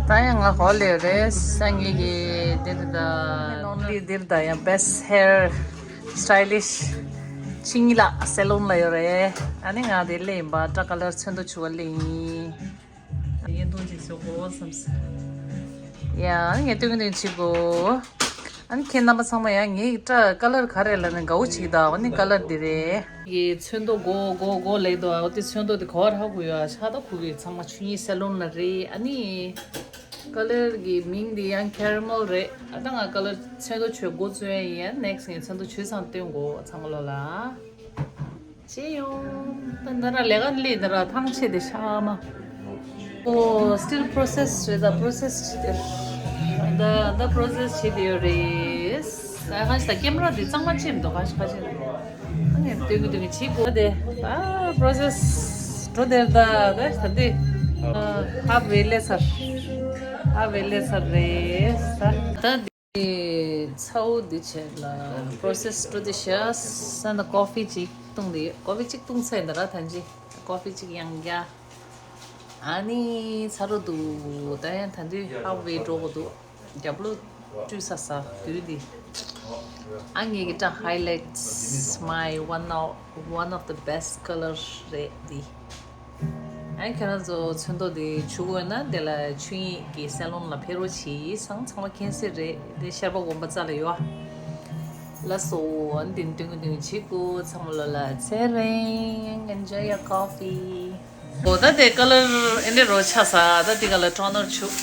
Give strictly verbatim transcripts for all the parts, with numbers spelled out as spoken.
ད་ཡང་ང་གོ་ལེ་རེད་ས་ངེད་ཀྱི་འདིར་ད་ནོར་ལི་འདིར་ད་ཡང་best hair stylist ཆིང་ལ་སེ་ལོན་ལ་ཡོད་རེད། ཨ་ནི་ང་དེ་ལེན་པ་སྐྲ་ཀ་ལར་ཚོན་མདོག་ཆུ་བ་ལེན་ཡིན། བརྙན་ཐུང་ཅིག་བཟོ་དགོས་བསམ་སོང་། ཡ་ཨ་ནི་ངས་སྟོན་གི་འདུག་བྱེད་དགོས། ཨ་ནི་ཁྱེད་རྣམ་པ་ཚང་མ་ཡང་ངའི་སྐྲ་ཀ་ལར་ག་རེ་ལབ་ན་དགའ་བོ་བྱེད་ཀྱི་འདུག་ཨ་ནི་ཀ་ལར་འདི་རེད། ངའི་ཚོན་མདོག་དགོས་དགོས་དགོས་ལབ་འདུག་ཨ་འོ་དེ་ཚོན་མདོག་དེ་ག་པར་ཧ་གོ་ཡོད་ཨ། ཤ་སྟག་གོ་གི། ཚང་མ་ཆོས་ཉིད་སེ་ལོན་ལ་རེད། ཨ་ནི་ཀ་ལར་གི་མིང་དེ་ཡང་ཁེ་ར་མེལ་རེད། ཨ་ད་ང་ཀ་ལར་ཚོན་མདོག་བྱོས་འགོ་བཙུགས་ཡ་ཡིན། ཨ་ནེག་སི་ངས་ཚོན་མདོག་བྱོས་ཙང་སྟོན་དགོས་ཚང་མ་ལོ་ལ། ཅི་ཡོང་། ད་འདི་ར་ལས་ཀ་ལས་འདི་ར་ཐང་ཆད་དེ་ཤ་མ། ཨོ་still process རེད་ད། process བྱེད་དེ། ད་ད་process བྱེད་དེ་ཡོད་རེད། ད་གང་ཞིག་ད་ཀེམ་ར་འདི་གཙང་མ་ཅིག་མི་འདུག་གང་ཞིག་གང་ཞིག་ཨ་ནི་སྟོན་གི་སྟོན་གི་བྱེད་དགོས་དེ། ད་process འགྲོ་དེར་ད་ད་ད་དེ། halfway ལས་ཚར། halfway ལས་ཚར་རེད་ད། ད། ཚ་བོ་འདི་བྱས་ལ་process འགྲོ་དེ་ཤ་ས་ན་coffee ཅིག་བཏུང་དེ་ཡོད། coffee ཅིག་བཏུང་ཚར་ཡིན་ད་ར། ད་ཅི་coffee ཅིག་ཡང་རྒྱག་ཨ་ནི་ཚ་རུ་འདུག་ད་ཡང་ད་དུས་halfway འགྲོ་གི་འདུག་རྒྱབ་ལོགས་བཀྲུས་ས་ས་དུས་འདི། ཨ་ངེད་ཀྱི་སྐྲ་highlights my one of one of the best color རེད་འདི། ཨ་ཁྱེད་རང་ཚོ་ཚོན་མདོག་དེ་བྱུག་དགོས་ན་དེ་ལ་ཆོས་ཉིད་ཀྱི་སེ་ལོན་ལ་ཕེབས་རོགས་བྱེད། སང་ཚང་མ་མཁྱེན་གསལ་རེད་དེ། ཤར་པ་དགོན་པ་རྩ་ལ་ཡོད་ཨ། ལགས་སོ། ཨ་ནི་དེ་ནི་སྟོན་གི་སྟོན་གི་བྱེད་དགོས། ཚང་མ་ལོ་ལ་ཚེ་རིང་། enjoy your coffee. ཨོ་ད་དེ་ཀ་ལར་ཨེ་འདྲ་རོ་ཆ་ས། ད་དེ་ཀ་ལར་ཊོ་ནར་བྱུག་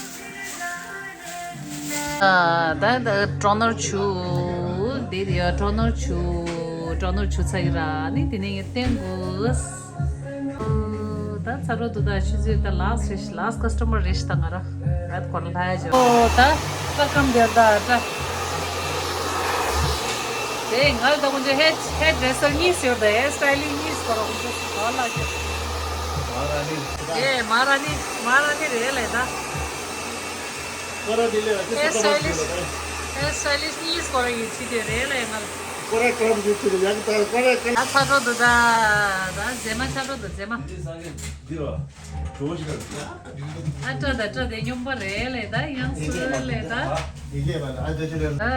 ཨ་ད་ད་ཊོ་ནར་བྱུག་དེ་དེ་ཡ་ཊོ་ནར་བྱུག་ཊོ་ནར་བྱུག་ཚར་ཡིན་ར། ཨ་ནི་དེ་ནས་ངས་བསྟན་དགོས། ཨོ་ད་ཚ་རོ་འདུག་ད་ཆུ་ཚོད་ད་last རེད་ཤག last customer རེད་ཤག་ད་ང་ར་ང་སྐོར་ལྷ་ཡ་ཇོ། ཨོ་ད་welcome དེར་ད་ད། དེ་ང་ད་ཁོང་ཚོ་hair hair dresser གཉིས་ཡོད་ད། hair styling གཉིས་སྐོར་ཁོང་ཚོ་ག་ལ་ཇོ། དེ་མ་ར་ནི་མ་ར་ནི་རེད་ལས་ད། ཀོ་ར་དེ་ལས་ལ་དེ་hair stylist hair stylist གཉིས་སྐོར་ཡིན་ཅི་དེ་རེད་ལས་ང་ལ། ཀོ་ར་ཀ་ར་དེ་ཚོ་ཡག་ད་ཀོ་ར་ཀ་ར། ད་ཚ་ཚོ་འདུག་ད་ད་མཛེས་མ་ཆ་ཚོ་འདུག་མཛེས་མ། འདི་ར་གྲོ་ཞིག་ར། ཨ་སྐྲ་ད་སྐྲ་དེ་སྨྱོན་པ་རེད་ལས་ད་ཡང་སུ་རེད་ལས་ད། ཡི་གེ་བ་ལ་ཨ་ཇ་ཆུ་རེད། ཨ་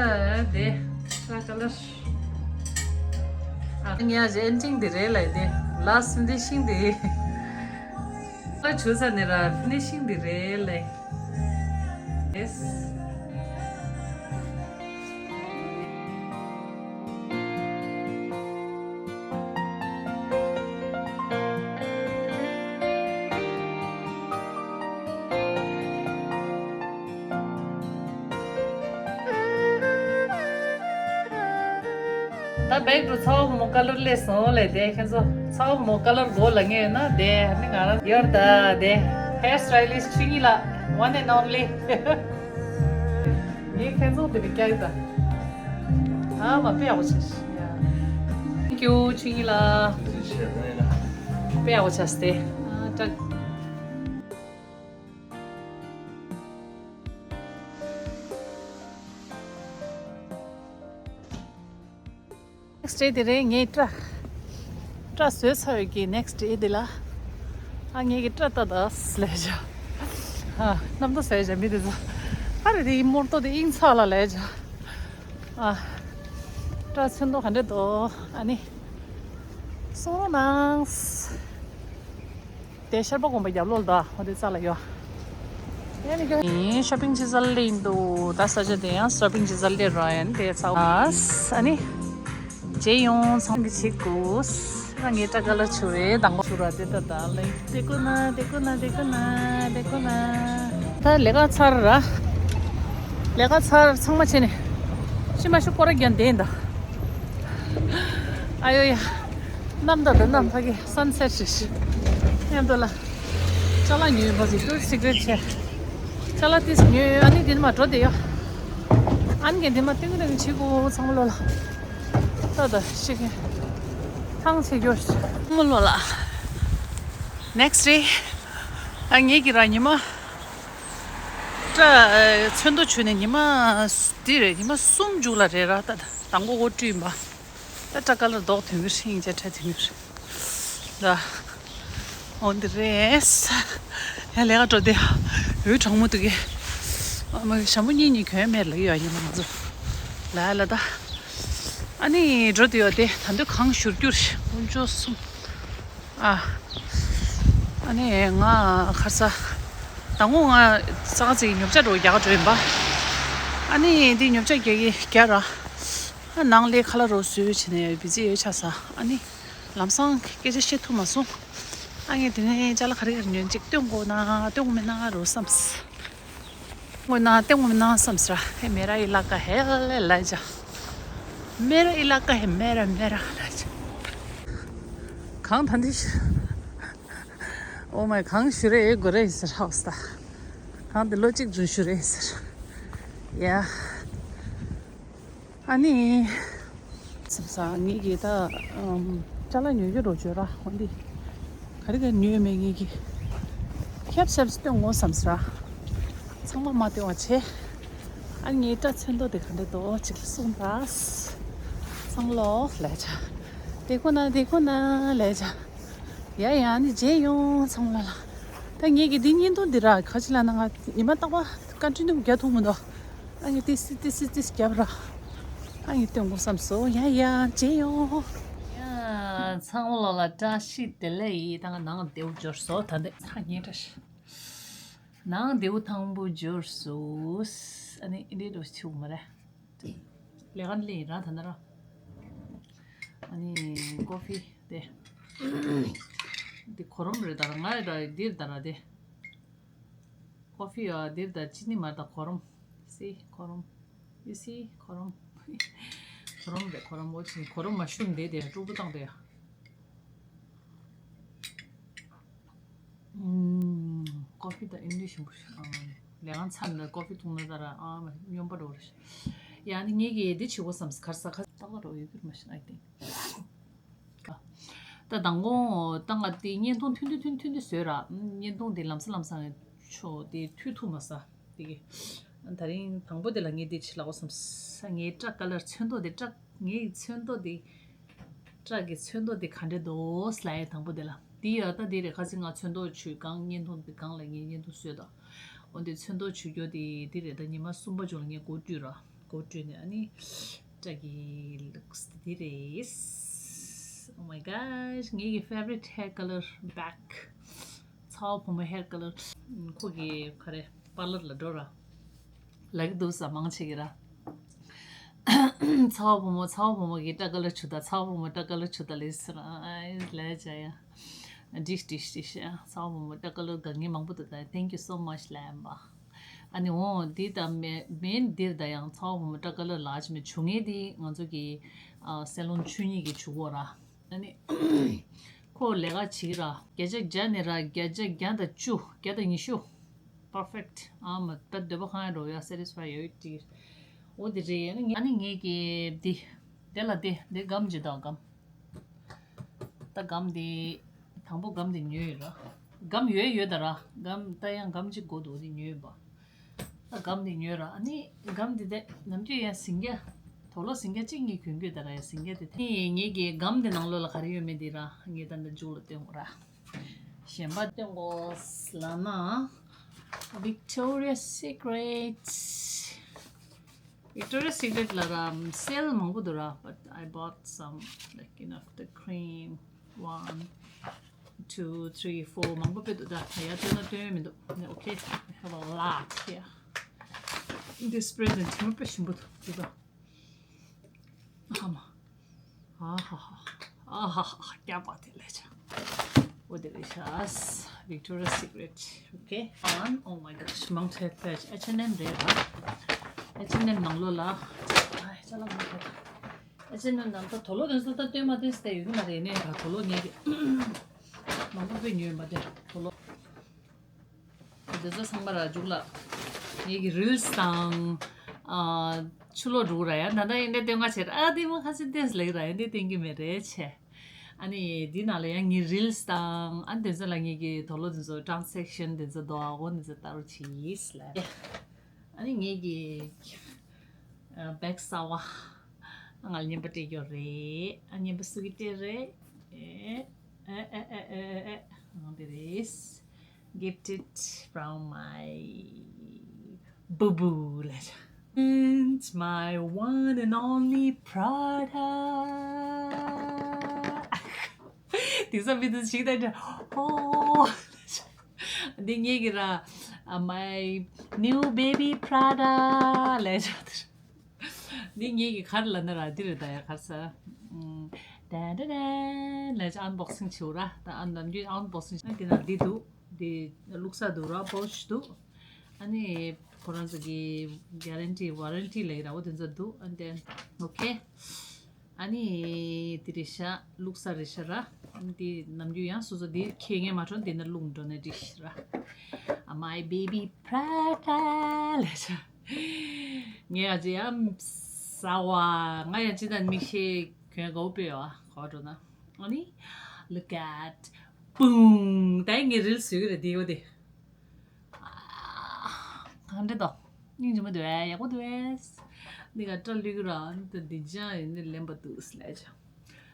དེ་ཀ་ཀ་ལར། ཨ་ཉ་ཇེན་ཊིང་དེ་རེད་ལས་དེ་ལ་སུན་དེ་ཤིང་དེ། ཨ་ཆུ་ས་ནི་ར་ཕི་ནི་ཤིང་དེ་རེད་ལས། Yes. ད་བེག་ཏུ་ཚ་བོ་མོ་ཀ་ལར་སླེབས་སོང་ལས་དེ་ཁྱེད་ཚོ་ཚ་བོ་མོ་ཀ་ལར་དགོས་ལ་ངས་ཡོད་ན་དེ་ནི་ང་རང་ཡོད་ད་དེ་hair stylist ཆོས་ཉིད་ལགས། one and only. ངས་ཁྱེད་ཚོ་དེ་བི་སྐྱག་ད་ཨ་མ་དཔེ་ཡག་པོ་བྱས་ཤག Thank you ཆོས་ཉིད་ལགས། དཔེ་ཡག་པོ་བྱས་ཏེ་ཨ་ཀྲག next day དེ་རེད། ངའི་སྐྲ་སྐྲ་བཟོས་ཚར་བའི་གི་next day དེ་ལ་ཨ་ངའི་གི་སྐྲ་ལྟ་ད་ལས་བྱ་ཨ་གནམ་ཐོ་ཟེར་བྱ་མི་དེ་ཚོ་ཨ་རེ་དེ་ཡིན་མོར་ཏོ་དེ་ཨིན་ཚ་ལ་ལས་བྱ་ཨ་སྐྲ་ཚོན་མདོག་ག་འདྲ་འདུག་ཨ་ནི་གསུང་རོགས་གནང་། དེ་ཤར་པ་དགོན་པ་རྒྱབ་ལོགས་ལ་ད་ཧོ་དེ་རྩ་ལ་ཡོད། ཡ་ནི་ཁྱོད་ཡིན་shopping བྱེད་ས་སླེབས་ཡིན་འདུག་ད་ས་ཆ་དེ་ཡང་shopping བྱེད་ས་སླེབས་ར་ཡིན་དེ་ཚ་བ་ཨ་ནི་རྗེས་ཡོང་ཚང་གི་བྱེད་དགོས། ང་ངའི་སྐྲ་ཀ་ལར་བྱུག་རེད། དང་པོ་བྱུག་ར་དེ་ད་ད་ལེ་དེ་ཀོ་ན་དེ་ཀོ་ན་དེ་ཀོ་ན་དེ་ཀོ་ན། ད་ལས་ཀ་ཚར་ར། ལས་ཀ་ཚར་ཚང་མ་བྱས་ནས་ཤི་མ་ཤི་སྐོར་ར་རྒྱག་འདེད་ཡིན་ད། ཨ་ཡོ་ཡ། གནམ་ད་ད་གནམ་ཕ་གི་sunset རེད་ཤི། མཉམ་དུ་ལ། ཅ་ལག་ཉོས་ཡོད་པ་ཟིག་ཏུ་secret ཆེ། ཅ་ལག་ཏིས་ཉོས་ཡོད། ཨ་ནི་དེ་ནི་མ་འགྲོ་དེ་ཡོད། ཨ་ནི་གན་དེ་མ་ཏིང་ཏིང་བྱེད་དགོས་ཚང་མ་ལོ་ལ། ད་ད་ཤི་གན། ཐང་ཆད་ཡོད། ཚང་མ་ལོ་ལ། next day ཨ་ངེད་ཀྱི་ར་ཉི་མ། སྐྲ་ཚོན་མདོག་བྱུག་ནས་ཉི་མ་འདི་རེད། ཉི་མ་གསུམ་མཇུག་ལ་རེད་ར། ད་ད་དང་པོ་ཀོ་བཀྲུས་ཡིན་པ། ད་སྐྲ་ཀ་ལར་མདོག་དོན་གྱི་རིང་ཆ་ཁྲ་དོན་གྱི་རེད། ད་འོ་འདི་རེད། ཡ་ལས་ཀ་འགྲོ་དེ་ འོད་གྲང་མོ་འདུག་གི། ཨ་མ་ཞྭ་མོ་གཉིས་གཉིས་གྱོན་མེད་ལ་ཡོད་ཡིན་ང་ཚོ། ལ་ལ་ད། ཨ་ནི་འགྲོ་དུ་ཡོད་དེ་ད་འདོད་གང་ཞུར་རྒྱུར་དཀོན་མཆོག་གསུམ། ཨ། ཨ་ནི་ང་ཁར་ས། ད་ངོ་ང་ས་ག་ཚིག་ཉོ་ཆ་འགྲོ་རྒྱག་འགྲོ་ཡིན་པ། ཨ་ནི་འདི་ཉོ་ཆ་རྒྱག་གི་རྒྱག་ར། ཨ་ནང་ལས་ཁ་ལ་རོ་བཟོས་བྱས་ནས་བི་ཛི་ཡོད་ཆ་ས། ཨ་ནི་ལམ་སང་སྐད་ཆ་བཤད་ཐུབ་མ་སོང་། ཨ་ངས་དེ་ནས་ཅ་ལག་ག་རེ་ག་རེ་ཉོན་ཅིག་སྟོན་དགོས་ན་སྟོན་དགོས་མེད་ན་རོ་བསམས། དངོས་གནང་ལྟད་མོ་གནང་བསམ་ཟེར། ཧེ་མེ་ར་ཨི་ལ་ཀ་ཧེ་ལེ་ལ་ཇ། མེ་ར་ཨི་ལ་ཀ་ཧེ་མེ་ར་མེ་ར་ལ་ཇ། གང་ད་འདི་ཤི། ཨོ་མའི་གང་ཞུ་རེ་ཨེ་གོ་རེ་ཟེར་ཧའོ་སྟ། གང་འདི་ལོ་གཅིག་རྫུན་ཞུ་རེ་ཟེར། ཡ། ཨ་ནི། སེམས་ས་ངེད་ཀྱིས་ད་ཨམ་ཅ་ལག་ཉོ་རྒྱུ་རོགས་བྱོས་ར་འོན་ཏེ། ག་རེ་ག་ཉོས་མེད་ངེད་ཀྱིས། ཁྱབ་ཁྱབ་སྟོན་ངོ་བསམ་ས། ཚང་མ་མ་སྟོན་བ་བྱས། ཨ་ངའི་སྐྲ་ཚོན་མདོག་དེ་ག་འདྲ་འདུག་ཅིག་གསུངས་ད། ཚང་ལོ་ལས་བྱ། དེ་ཁོ་ན་དེ་ཁོ་ན་ལས་བྱ། ཡ་ཡ་ཨ་ནི་རྗེས་ཡོང་ཚང་ལ་ལ། ད་ངེད་ཀྱི་འདི་བརྙན་ཐུང་འདི་ར་ཁ་ཅིག་ལ་ན་ང་ཉི་མ་རྟག་པ་བཀའ་འཕྲིན་ཐུང་རྒྱག་ཐུབ་མི་འདུག་ཨ་ངས་ཏི་སི་ཏི་སི་ཏི་སི་རྒྱབ་ར། ཨ་ངས་སྟོན་དགོས་བསམ་སོང་། ཡ་ཡ་མཇལ་ཡོང་། ཡ་ཚང་མ་ལོ་ལ་བཀྲ་ཤིས་བདེ་ལེགས་ཡིན། ད་ང་ནང་བདེ་བོ་འབྱོར་སོང་། ད་འདི་ཚ་ངན་བཀྲ་ཤིས། ནང་བདེ་བོ་ཐང་པོ་འབྱོར་སོང་། ཨ་ནི་འདི་འདྲ་ཆེ་བོ་མ་རེད། ལས་ཀ་ལས་ཡིན་ར་ད་ནི་ར། ཨ་ནི་ཀོ་ཕི་དེ། འདི་གོ་རམ་རེད་ད་ར། ང་རེད་ད་འདིར་ད་ར་དེ། ཀོ་ཕི་ཡ་འདིར་ད་ཅི་ནི་མ་ད་གོ་རམ། སི་གོ་རམ། ཡུ་སི་གོ་རམ། གོ་རམ་རེད་གོ་རམ། འོ་ཅི་གོ་རམ་མ་ཤུམ་དེ་དེ་ཀྲུག་པོ་བཏང་དེ་ཡ། ཀོ་ཕི་དང་ཨིན་ལིཤ་ཞིམ་པོ་ཞིག་ལས་ཁང་ཚར་ནས་ཀོ་ཕི་འཐུང་ན་ད་ར་ཨ་མ་སྨྱོན་པ་འགྲོ་རེད། ཡ་ནི་ངེད་ཀྱིས་འདི་བྱེད་དགོས་བསམ་གར་ས་ཁ་ཏག་ཏག་འགྲོ་ཡོད་ཀྱི་མ་ཤེས་ཨ་ཏིང་། ད་དང་གོང་ད་ང་དེ་བརྙན་ཐུང་ཐུང་ཐུང་ཐུང་ཐུང་བཟོས་ར། བརྙན་ཐུང་དེ་ལམ་སང་ལམ་སང་ཆོ་དེ་མཐུད་ཐུབ་མ་ས་དེ་གི། ད་རིང་དང་པོ་དེ་ལ་ངས་དེ་བྱེད་ལ་འོ་བསམ་ས་ངའི་སྐྲ་ཀ་ལར་ཚོན་མདོག་དེ་སྐྲ་ངའི་ཚོན་མདོག་དེ། སྐྲ་གི་ཚོན་མདོག་དེ་ག་འདྲ་འདུག་ལ་ཡ་དང་པོ་དེ་ལ། དེ་ཡ་ད་དེ་རེད་ཁ་ཅིག་ང་ཚོན་མདོག་ཆུ་གང་བརྙན་ཐུང་དེ་གང་ལ་ངས་བརྙན་ཐུང་བཟོས་ད། འོ་དེ་ཚོན་མདོག་ཆུ་རྒྱོ་དེ་དེ་རེད། ད་ཉི་མ་གསུམ་པ་བྱུང་ལ་ངས་མགོ་བཀྲུས་ར། མགོ་བཀྲུས་ནས་ཨ་ནི། སྐྲ་གི་ལུགས་དེ་རེད། Oh my gosh ངེད་ཀྱི་favorite hair color back. ཚ་བ་བུ་མོ་hair color. ཁོ་གི་ག་རེ་པར་ལར་ལ་འགྲོ་ར། ལག་འདུག་ས་མང་ཆེ་གི་ར། ཚ་བ་བུ་མོ་ཚ་བ་བུ་མོ་གི་སྐྲ་ཀ་ལར་ཆུ་ད་ཚ་བ་བུ་མོ་སྐྲ་ཀ་ལར་ཆུ་ད་ལས་ཟེར་ཨ་ལས་བྱ་ཡ། འགྲིག་འགྲིག་འགྲིག་ཚ་བ་བུ་མོ་སྐྲ་ཀ་ལར་དགའ་ངེས་མང་པོ་འདུག་ད་thank you so much ལབ་པ། ཨ་ནི་འོ་འདི་ད་མེ་མེན་འདིར་ད་ཡང་ཚ་བ་བུ་མོ་སྐྲ་ཀ་ལར་ལ་ཅི་མེད་བྱུང་ངེས་འདི་ང་ཚོ་གི་ཨ་སེ་ལོན་ཆུ་གཉིས་ཀྱི་བྱུག་གོ་ར། ཨ་ནི་ཁོ་ལས་ཀ་བྱེད་ར་བརྒྱ་ཆ་བརྒྱ་ནས་ར་བརྒྱ་ཆ་བརྒྱ་དང་བཅུ་བརྒྱ་དང་ཉི་ཤུ། perfect ཨ་མ་ད་འདོད་པ་གང་ཡང་རོ་ཡ་satisfy ཡོད་ཀྱི། འོ་དེ་རེད། ཨ་ནི་ངས་ཨ་ནི་ངས་ཀྱི་འདི་དེ་ལ་དེ་འདི་སྒམ་ཇི་དང་སྒམ། ད་སྒམ་དེ་དང་པོ་སྒམ་དེ་ཉོས་ཡོད་ར། སྒམ་ཡོད་ཡོད་ད་ར། སྒམ་ད་ཡང་སྒམ་གཅིག་དགོས་འདུག་དེ་ཉོས་ཡོད་པ། ད་སྒམ་དེ་ཉོས་ར། ཨ་ནི་སྒམ་དེ་དེ་ནམ་རྒྱུན་ཡང་ཟིང་སྐྱ་དོ་ལོ་ཟིང་སྐྱ་གཅིག་གཉིས་གྱོན་གྱོན་ད་ར། ཡང་ཟིང་སྐྱ་དེ་དེ་ངེད་ཀྱི་སྒམ་དེ་ནང་ལོགས་ལ་ག་རེ་ཡོད་མེད་དེ་ར་ངས་ད་འདི་མཇུག་ལ་སྟོན་དགོས་ར། གཞན་པ་སྟོན་དགོས་ལ་ན། Victoria's Secret. Victoria's Secret ལ་ར་སེལ་མང་པོ་འདུག་ར། But I bought some, like, you know, the cream, one, two, three, four མང་པོ་དཔེ་འདུག་ད་ཡ་སྟོན་ན་སྟོན་ཡོད་མི་འདུག་ནི་okay, I have a lot here. འདི་སི་པི་རེ་དེ་ཐོག་མ་དཔེ་ཞིམ་པོ་འདུག་འདི་ད། ཨ་མ། ཨ་ཧ་ཧ། ཨ་ཧ་ཧ། སྐྱག་པ་དེ་ལས་ཆ། འོ་དེ་རེད་ཤག Victoria's Secret. Okay. And oh my gosh, མང་ཆེ་ཕལ་ཆེར་H and M རེད་ར། H and M ནང་ལོགས་ལ། ཨ་ཅ་ལག་མང་པོ། H and M ནང་ད་དོ་ལོ་དེ་ཚོ་ད་སྟོན་མ་སྟོན་སྟེ་ཡོད་ཀྱི་མ་རེད་ནས་ད་དོ་ལོ་ངས་ཀྱི་མང་པོ་དཔེ་ཉོས་མ་དེ་དོ་ལོ། དེ་ཚོ་ཚང་མ་ར་མཇུག་ལ་ངེད་ཀྱི་རིལ་སི་དང་ཨ་ཆུ་ལོག་འགྲོ་གི་ར་ཡ། ད་ལྟ་ཡིན་ནའི་སྟོན་ག་བྱེད་ར། ཨ་དེ་མོ་ཁ་ཤས་ཏེས་ལེགས་ར་ཡ། འདི་སྟོན་གི་མེད་རེད་ཆེ། ཨ་ནི་འདི་ནང་ལ་ཡང་ངའི་རིལ་སི་དང་ཨ་དེ་ཚོ་ལ་ངེད་ཀྱི་དོ་ལོ་དེ་ཚོ་ཊ་རན་སེག་ཤན་དེ་ཚོ་དོ་ཨ་འོ་དེ་ཚོ་ལྟ་རོགས་བྱེད་ལ། ཨ་ནི་ངེད་ཀྱི་ཨ་བེག་གསར་བ་ང་ལ་རྔན་པ་སྤྲད་རྒྱུ་རེད། ཨ་རྔན་པ་སུ་གི་སྤྲད་རེད། ཨེ་ཨེ་ཨེ་ཨེ་ཨེ་ཨེ་ཨེ་ཨང་དེ་རེད། Gifted from my boo boo ལ། It's my one and only Prada. དེང་སང་མི་དེ་ཞིག་ད་འདྲ། ཨོ། འདི་ངེད་ཀྱི་ར། My new baby Prada ལ། འདི་ངེད་ཀྱི་ག་རེ་ལབ་ན་ར་འདི་རེད་ད་ཡ། ག་རེ་ཟེར། ཨམ། ཏན་ཏན་ཏན་ལབ་ཅིག་ཨན་བོག་སིང་བྱེད་ར། ད་ཨ་ནམ་རྒྱུན་ཨན་བོག་སིང་བྱེད་ན་འདི་ན་འདི་འདུག་འདི་བླུགས་ས་འདུག་ར། པོ་ཆི་འདུག་ཨ་ནི་ཁོ་རང་ཚོ་གི་གེ་རན་ཊི་ཝ་རན་ཊི་ལབ་ཀྱི་ར། འོ་དེ་ཚོ་འདུག་ཨ་ནི་ཏན། ཨོ་ཁེ། ཨ་ནི་འདི་རེད་ཤག་བླུགས་ས་རེད་ཤག་ར། ཨ་ནི་འདི་ནམ་རྒྱུན་ཡང་སོ་སོ་འདི་ཁྱེར་ངེས་མ་འགྲོ། འདི་ན་བླུགས་འགྲོ་ན་འགྲིག་ཤག་ར། My baby Prada ལབ་ཤག་ངས་ཨ་ཅེ་ཡང་ཟ་བ། ང་ཡང་ཅི་ད་མིག་ཤེལ་གྱོན་དགའ་བོ་དཔེ་ཡོད་ཨ། གོ་འགྲོ་ན། ཨ་ནི་look at boom. ད་ངས་རིལ་བཟོས་ཀྱི་རེད་འདི། འོ་དེ། གང་འདྲ་དོ། སྙིང་རྗེ་མོ་འདུག་ཨེ། ཡག་པོ་འདུག་ཨེ། འདི་ག་སྐྲ་བླུགས་ཀྱི་ར། འདི་འདི་ཅང་ཡིན་ནི་ལེན་པ་འདུག་ལས་ཅང་།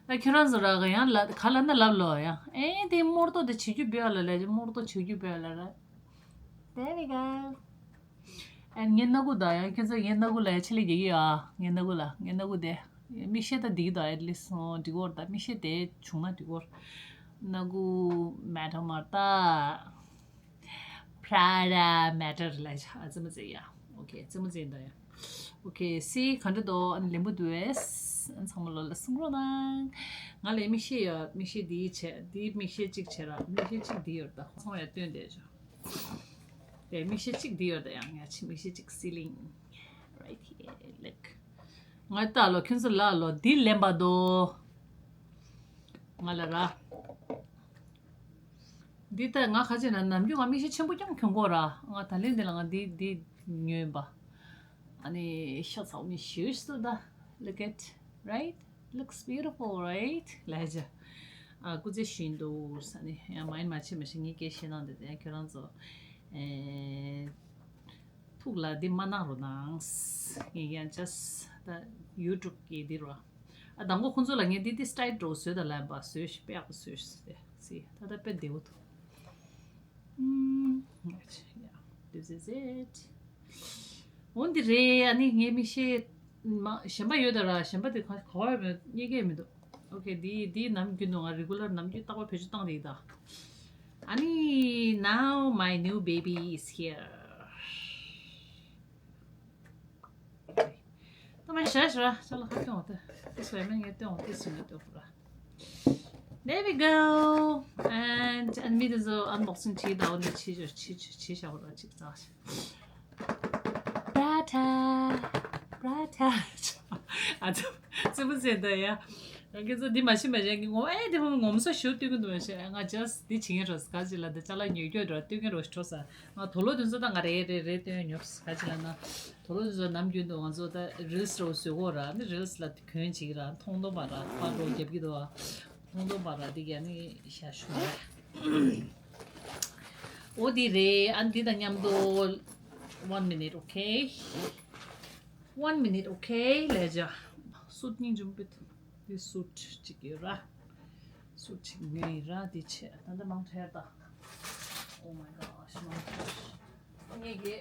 ད་ཁྱོད་རང་ཚོ་ར་ག་ཡང་ལ་ག་ལ་ན་ལབ་ལོ་ཡང་། ཨེ་དེ་རྨོར་ཏོ་དེ་བྱེད་རྒྱུ་བེ་ལ་ལས་ཅང་། རྨོར་ཏོ་བྱེད་རྒྱུ་བེ་ལ་ར། There we go. ཨེ་ངའི་སྣ་ཁུག་དང་ཡང་ཁྱོད་ཚོ་ངའི་སྣ་ཁུག་ལ་ཡང་ཆེད་ལས་རྒྱག་གི་ཡོད་ཨ། ངའི་སྣ་ཁུག་ལ། ངའི་སྣ་ཁུག་དེ་མིག་ཤེལ་ད་འདི་གི་དང་at least འགྲིག་གོ་ར། ད་མིག་ཤེལ་དེ་བྱུང་ན་འགྲིག་གོ་ར། སྣ་ཁུག་མེ་ཏོག་མར་ད། Prada matter ལ་ཆ་ཙི་མ་ཙི་ཡ། Okay ཙི་མ་ཙི་འདི་ཡ། Okay སི་ག་འདྲ་འདུག་ཨ་ནི་ལེན་པོ་འདུག་ཨེ། ཨ་ཚང་མ་ལོ་ལ་གསུང་རོགས་གནང་། ང་ལ་མིག་ཤེལ་ཡོད། མིག་ཤེལ་འདི་བྱས། འདི་མིག་ཤེལ་གཅིག་བྱས་ར། མིག་ཤེལ་གཅིག་འདི་ཡོད། ད་ཚང་མ་ཡ་སྟོན་བསྡད་ཆོག་དེ་མིག་ཤེལ་གཅིག་འདི་ཡོད། ད་ཡང་ཡ་ཆེ་མིག་ཤེལ་གཅིག་ceiling right here look. ང་ལྟ་ལོ། ཁྱོད་ཚོ་ལ་ལོ། འདི་ལེན་པ་དོ། ང་ལ་ར། འདི་ལྟ་ང་ཁ་ཅིག་ན་ནམ་རྒྱུན་ང་མིག་ཤེལ་ཆེན་པོ་རྐྱང་གྱོན་གོ་ར། ང་ད་ལན་འདི་ལ་ང་འདི་འདི་ཉོས་པ། ཨ་ནི་ཤ་ཚ་མི་ཤེས་སུ་ད། Look at, right? Looks beautiful, right? ལས་ཅ། ཨ་སྐུ་ཚེ་ཞུ་འདུག་ས་ནི་ཡང་མ་ཡིན་མ་བྱེད་མ་ཤེས། ངས་སྐད་བཤད་གནང་དེ་དེ་ཁྱོད་རང་ཚོ། ཨེ། ཐུགས་ལ་འདི་མ་གནང་རོགས་གནང་། ངས་ཡང་just ད་YouTube གི་འདི་རོ། ཨ་དང་པོ་ཁོང་ཚོ་ལ་ངས་འདི་འདི་style འགྲོ་བཟོས་ད་ལབ་པ། བཟོས་ཤིག་དཔེ་ཡག་པོ་བཟོས་ཤིག་ཟེར། ད་ད་དཔེ་བདེ་བོ་འདུག་ཨུམ། Yeah, this is it. འོ་འདི་རེད། ཨ་ནི་ངའི་མིག་ཤེལ་མ་གཞན་པ་ཡོད་ད་ར། གཞན་པ་དེ་ག་ག་བར་མེད། རྙེད་ཀྱི་མི་འདུག Okay འདི་འདི་ནམ་རྒྱུན་དུ་ང་regular ནམ་རྒྱུན་རྟག་པར་བེད་སྤྱོད་བཏང་བསྡད་ཡིན་ད། ཨ་ནི་now my new baby is here. ད་མ་ཤ་ཤ་ཤ་ལ་ཁ་སྟོན་འོ་ད། དེ་སོ་ཡ་མེད་ངས་སྟོན་འོ་དེ་སུ་ངས་སྟོན་ཧུ་ར། There we go. And and མི་དེ་ཚོ་unboxing བྱེད་ད། འོ་ནི་བྱེད་བྱེད་བྱེད་བྱེད་བྱ་ཧུ་ར་ཅིག་ཙང་། Prada, Prada. ཨ་ཙི་ཙི་མོ་ཟེར་ད་ཡ། ང་ཁྱེད་ཚོ་འདི་མ་ཤེས་མ་ཤེས་ངས་ངོ་ཨེ་འདི་ཧོ་ངོམ་སོ་ཞུ་སྟོན་གི་འདུག་མ་ཤེས། ང་just འདི་བྱེད་ངེས་རོ་ག་ཅི་ལ་འདི་ཅ་ལག་ཉོ་རྒྱུ་འགྲོ་སྟོན་གི་རོ་ཞུ་ས། ང་དོ་ལོ་དེ་ཚོ་ད་ང་རེ་རེ་རེ་སྟོན་ཉོབ་ག་ཅི་ལ་ན། དོ་ལོ་དེ་ཚོ་ནམ་རྒྱུན་དུ་ང་ཚོ་ད་reels རོ་བཟོས་གོ་ར། ནི་reels ལ་གྱོན་བྱེད་ཀྱི་ར། མཐོང་མཐོང་པ་ར་ཕར་འགྲོ་རྒྱབ་ཀྱི་འདུག་ཨ། མཐོང་མཐོང་པ་ར་འདི་ག་ནི་ཤ་ཞུ་ར། འོ་འདི་རེད། ཨ་འདི་དང་མཉམ་དུ། One minute, okay? One minute, okay? ལས་བྱ། སུཊ་སྙིང་རྗེ་མོ་དཔེ་ཐུབ། འདི་སུཊ་གཅིག་ཡོད་ར། སུཊ་གཅིག་ཉོས་ཡིན་ར། འདི་ཆེ་ད་ལྟ་མང་ཁྲལ་ད། Oh my gosh, མང་ཁྲལ། ངས་ཀྱི་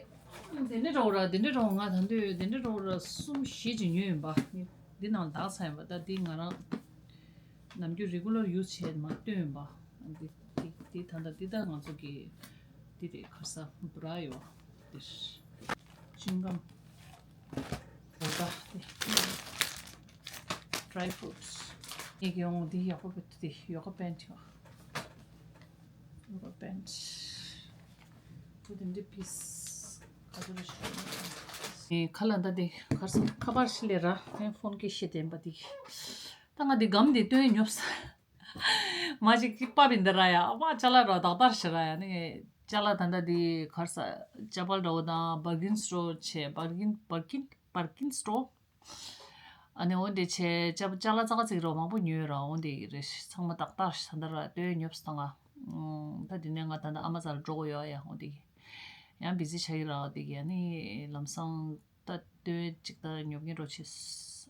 དེ་འདྲ་རོགས་ར། དེ་འདྲ་རོགས། ང་ད་འདོད་དེ་འདྲ་རོགས་ར་གསུམ་བཞི་ཅིག་ཉོས་ཡིན་པ། འདི་ནང་དག་ཚར་ཡིན་པ། ད་འདི་ང་རང་ནམ་རྒྱུན་regular use བྱས་མ་སྟོན་ཡིན་པ། འདི་འདི་འདི་ད་ལྟ་འདི་ད་ང་ཚོ་གི་འདི་རེད། ཁ་ས་འབུ་ར་ཡོད་འདིར། ཅིང་གམ། བོ་ད་འདི། Dry fruits. ངས་ཀྱི་ཡོང་འདི་ཡག་པོ་བེད་འདི་yoga pant ཡོད། Rubber band. འདི་འདི་piece ག་ཚོད་རེད་ཤག་ཨེ་ཁ་ལ་འདི་འདི་གར་སོང་ཁ་པར་ཞིག་ལས་ར། ངའི་ཕོན་གྱི་ཤེས་ལྡན་པ་འདི། ད་ང་འདི་སྒམ་འདི་སྟོན་ཉོབ་ས། མ་ཅིག་ཅིག་པ་བིན་འདི་ར་ཡ། ཨ་མ་ཅ་ལག་ར་དག་དར་ཞིག་ར་ཡ། ནི་ཅ་ལག་ད་ལྟ་འདི་གར་ས་ཅ་པལ་འདྲ་བོ་དང་Bargain store བྱས། Bargain Bargain Bargain store ཨ་ནི་འོ་འདི་བྱས་ཅ་ཅ་ལག་ཙག་ཙིག་རོ་མང་པོ་ཉོས་ར། འོ་འདི་རེད། ཚང་མ་ཏག་ཏག་ཤ་འདར་ར་སྟོན་ཉོབ་སྟངས་ཨ། ད་འདི་ནས་ང་ད་ལྟ་ཨ་མ་ཙར་འགྲོ་གི་ཡོད་ཡ། འོ་འདི་ཡང་བི་ཛི་ཆགས་ཀྱི་ར། འོ་འདི་གི་ཨ་ནི་ལམ་སང་ད་སྟོན་ཅིག་ད་ཉོབ་ངེས་འགྲོ་ཆེ།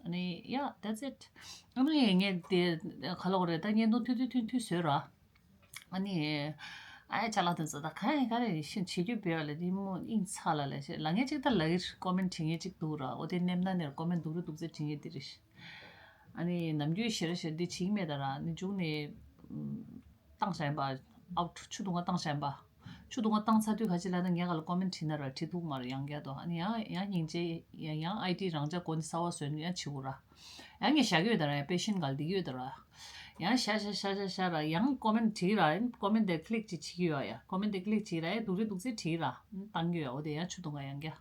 ཨ་ནི་yeah, that's it. ཨ་ནི་ངས་དེ་ག་ལོག་རེད། ད་བརྙན་ཐུང་ཐུང་ཐུང་ཐུང་ཐུང་བཟོས་ར། ཨ་ནི་ ཨ་ཡ་ཅ་ལག་དེ་ཚོ་ད་ག་ཡ་ག་རེ་ཤི་བྱེད་རྒྱུ་བེ་བ་ལ་དེ་མོ་ཨིན་ཚ་ལ་ལ་ཤི་ལ་ངས་ཅིག་ད་ལ་གིར་ཀོ་མེན་བྲིས་ངེས་ཅིག་འདུག་ར། འོ་དེ་ནེམ་ན་ནེར་ཀོ་མེན་འདུག་རི་འདུག་ཚེ་བྲིས་ངེས་དེ་རེད། ཨ་ནི་ནམ་རྒྱུན་ཤི་ར་ཤི་འདི་བྱེད་མེད་ད་ར་ནི་མཇུག་ནས་བཏང་བཞག་ཡིན་པ། ཨའུ་ཆུ་བརྡུང་བ་བཏང་བཞག་ཡིན་པ། ཆུ་བརྡུང་བ་བཏང་ཚར་དུས་ག་ཅི་ལ་ན་ངས་ག་ལ་ཀོ་མེན་བྲིས་ན་ར་བྲིས་འདུག་མ་ར་ཡང་བསྐྱར་དོ། ཨ་ནི་ཡང་ཡང་སྙིང་རྗེ་ཡང་ཡང་ཨའི་ཌི་རང་ཅག་གོ་ནི་གསར་བ་བཟོས་ནི་ཡང་བྱེད་དགོས་ར། ཡང་ངས་བཞག་གི་ཡོད་ད་ར་ཡང་པེ་ཤན་ག་ལ་འདི་གི་ཡོད་ད་ར། ཡང་ཤ་ཤ་ཤ་ཤ་ཤ་ར་ཡང་ཀོ་མེན་བྲིས་ར་ཡིན། ཀོ་མེན་དེ་ཀི་ལིག་ཅིག་བྱེད་ཀྱི་ཡོད་ཡ། ཀོ་མེན་དེ་ཀི་ལིག་བྱེད་ར་ཡ་འདུག་རེ་འདུག་ཚེ་བྲིས་ར་བཏང་གི་ཡོད་ཡ། འོ་དེ་ཡང་ཆུ་བརྡུང་ག་ཡང་རྒྱ།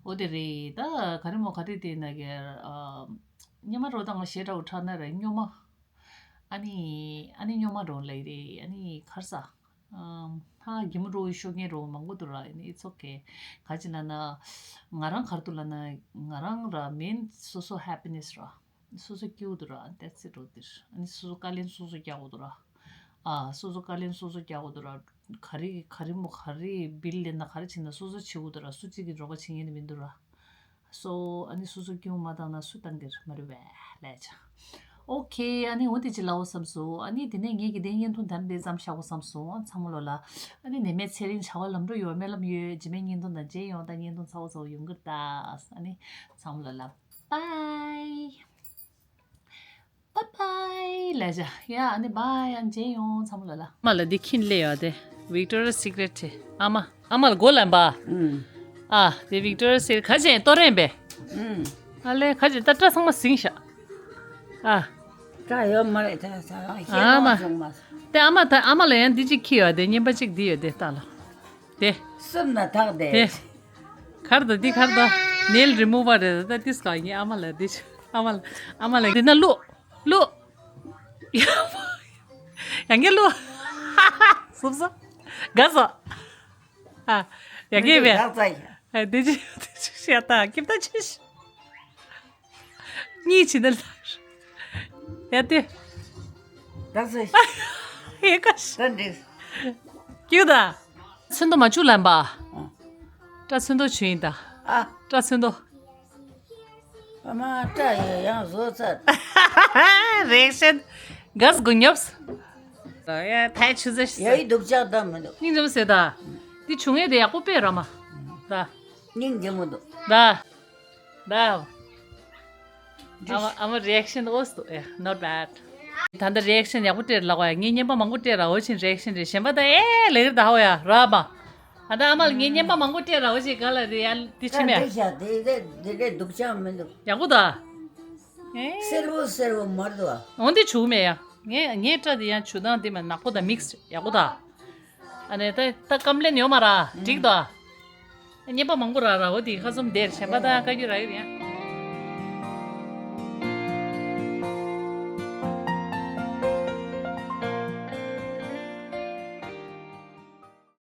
འོ་དེ་རེད་ད། ག་རེ་མོ་ག་རེ་དེ་ན་གི་ཨ། སྙེ་མ་རོ་དང་ཞེ་དྲག་འཕྲད་ན་ར་སྙོ་མ། ཨ་ནི་ཨ་ནི་སྙོ་མ་རོ་ལེ་རེད། ཨ་ནི་ཁར་ས། ཧ་གི་མོ་རོ་ཤོ་ངེ་རོ་མང་པོ་འདུག་ར། ཨ་ནི་it's okay། ག་ཅི་ལ་ན་ང་རང་ག་རེ་འདུག་ལ་ན་ང་རང་ར་མེན་སོ་སོ་ཧེ་པི་ནེ་སི་ར། སོ་སོ་སྐྱིད་པོ་འདུག་ར། That's it རོ་དེར། ཨ་ནི་སོ་སོ་དཀའ་ལས་སོ་སོ་རྒྱག་དགོས་འདུག་ར། ཨ་སོ་སོ་དཀའ་ལས་སོ་སོ་རྒྱག་དགོས་འདུག་ར། ག་རེ་ག་རེ་མོ་ག་རེ་བིལ་ལེན་ན་ག་རེ་བྱེད་ན་སོ་སོ་བྱེད་དགོས་འདུག་ར། སུ་གཅིག་གིས་རོགས་པ་བྱེད་ཉན་ནི་མི་འདུག་ར། སོ་ཨ་ནི་སོ་སོ་སྐྱིད་པོ་མ་བཏང་ན་སུ་བཏང་གི་རེད། མ་རེད་པས་ལས་ཆ། ཨོ་ཁེ། ཨ་ནི་འོ་དེ་ཅི་ལའོ་བསམ་སོང་། ཨ་ནི་དེ་ནས་ངས་ཀྱི་དེ་བརྙན་ཐུང་དམ་པའི་ཙམ་བཞག་གོ་བསམ་སོང་། ཨ་ཚང་མ་ལོ་ལ། ཨ་ནི་ནད་མེད་ཚེ་རིང་བྱ་བ་ལམ་འགྲོ་ཡོང་སྨོན་ལམ་ཡོད། རྗེས་མའི་བརྙན་ཐུང་དང་མཇལ་ཡོང་། ད་བརྙན་ཐུང་ཚ་བོ་ཚ་བོ་ཡོང་གི་རེད་ད། ཨ་ནི་ཚང་མ་ལོ་ལ། Bye bye bye bye ལ་ཇ་ཡ། ཨ་ནི་bye ཨ་མཇལ་ཡོང་ཚང་མ་ལ་ལ། ཨ་མ་ལ་འདི་ཁྱིན་ལེ་ཡོད་དེ། Victoria's Secret དེ་ཨ་མ། ཨ་མ་ལ་མགོ་ལ་འབའ། ཨ་དེ་Victoria's Secret ཁ་ཅན་ཏོ་རེན་པས། ཨ་ལེ་ཁ་ཅན་ཏ་ཏྲ་ཚང་མ་ཟིང་ཤག་ཨ། ཏྲ་ཡོད་མ་རེད་ད་ས་རང་ཤེས་ཨ་མ་མ་བྱུང་མ། དེ་ཨ་མ་ད་ཨ་མ་ལ་ཡང་འདི་གཅིག་ཁྱི་ཡོད་དེ་བརྙན་པ་གཅིག་འདི་ཡོད་དེ་ལྟ་ལ། དེ། སུབ་ན་ཐག་དེ། དེ། གར་ད་འདི་གར་ད། Nail remover རེད་ད་ཏིས་ག་ངའི་ཨ་མ་ལ་འདི་ཨ་མ་ལ་ཨ་མ་ལ་འདི་ན་ལོ། ལོ། ཡང་གི་ལོ། སུབ་སོ། ག་སོ། ཨ། ཡང་གི་བས། ཨ་འདི་ཅི་འདི་ཅི་ཤ་ད་ཀིབ་ད་ཅི་ཤ། གཉིས་ཕྱིན་ན་ལ། ཡ་དེ། ད་སེ། ཡེ་ཀ་ཤ། ད་འདི། ཀྱུ་ད། ཚོན་མདོག་མ་བཅུག་ལམ་པ། ཨ། སྐྲ་ཚོན་མདོག་བྱུང་ཡིན་ད། ཨ། སྐྲ་ཚོན་མདོག་ཨ་མ་སྐྲ་ཡང་བཟོ་ཚར། རེག་ཤན། གས་དགུ་ཉོབས། ཡ་ཐའི་ཆུ་ཟེར་ཡ་ཡི་སྡུག་ཅག་ད་མི་འདུག་སྙིང་རྗེ་མོ་ཟེར་ད། འདི་བྱུང་ངེས་དེ་ཡག་པོ་དཔེ་ར་མ། ད། སྙིང་རྗེ་མོ་འདུག་ད། ད། ཨ་མ་ཨ་མ་རི་ཨེག་ཤན་ཨོ་སྟོ་ཨེ། Not bad། ད་ལྟ་རི་ཨེག་ཤན་ཡག་པོ་སྤྲད་ལ་གོ་ཡ། ངས་བརྙན་པ་མང་པོ་སྤྲད་ར་འོ་ཆིན་རི་ཨེག་ཤན་རེད། གཞན་པ་ད་ཨེ་ལེགས་རེད་ད་ཧོ་ཡ་ར་མ། ཨ་ད་ཨ་མ་ལ་ངས་བརྙན་པ་མང་པོ་སྤྲད་ར་འོ་ཆིན་ག་ལ་རེད་ཡ་འདི་ཕྱི་མ་ཡ། ད་ཤ་དེ་དེ་དེ་འདྲའི་སྡུག་ཅག་མི་འདུག་ཡག་པོ་ད། ཨེ། སེར་པོ་སེར་པོ་མར་འདུག་ཨ། འོ་འདི་བྱུག་མེད་ཡ། ངས་ངས་སྐྲ་དེ་ཡང་བྱུག་སྟངས་དེ་མ་ནག་པོ་དང་མིག་སི་ཡག་པོ་ད། ཨ་ནས་ད་ད་སྐམ་ལེན་ཡོད་མ་ར་འགྲིག་ད། བརྙན་པ་མང་པོ་རག་ར་འོ་དེ་ཁ་ཙུམ་དེར་གཞན་པ་དང་བཀའ་རྒྱུ་རག་གི་རེད་ཡ།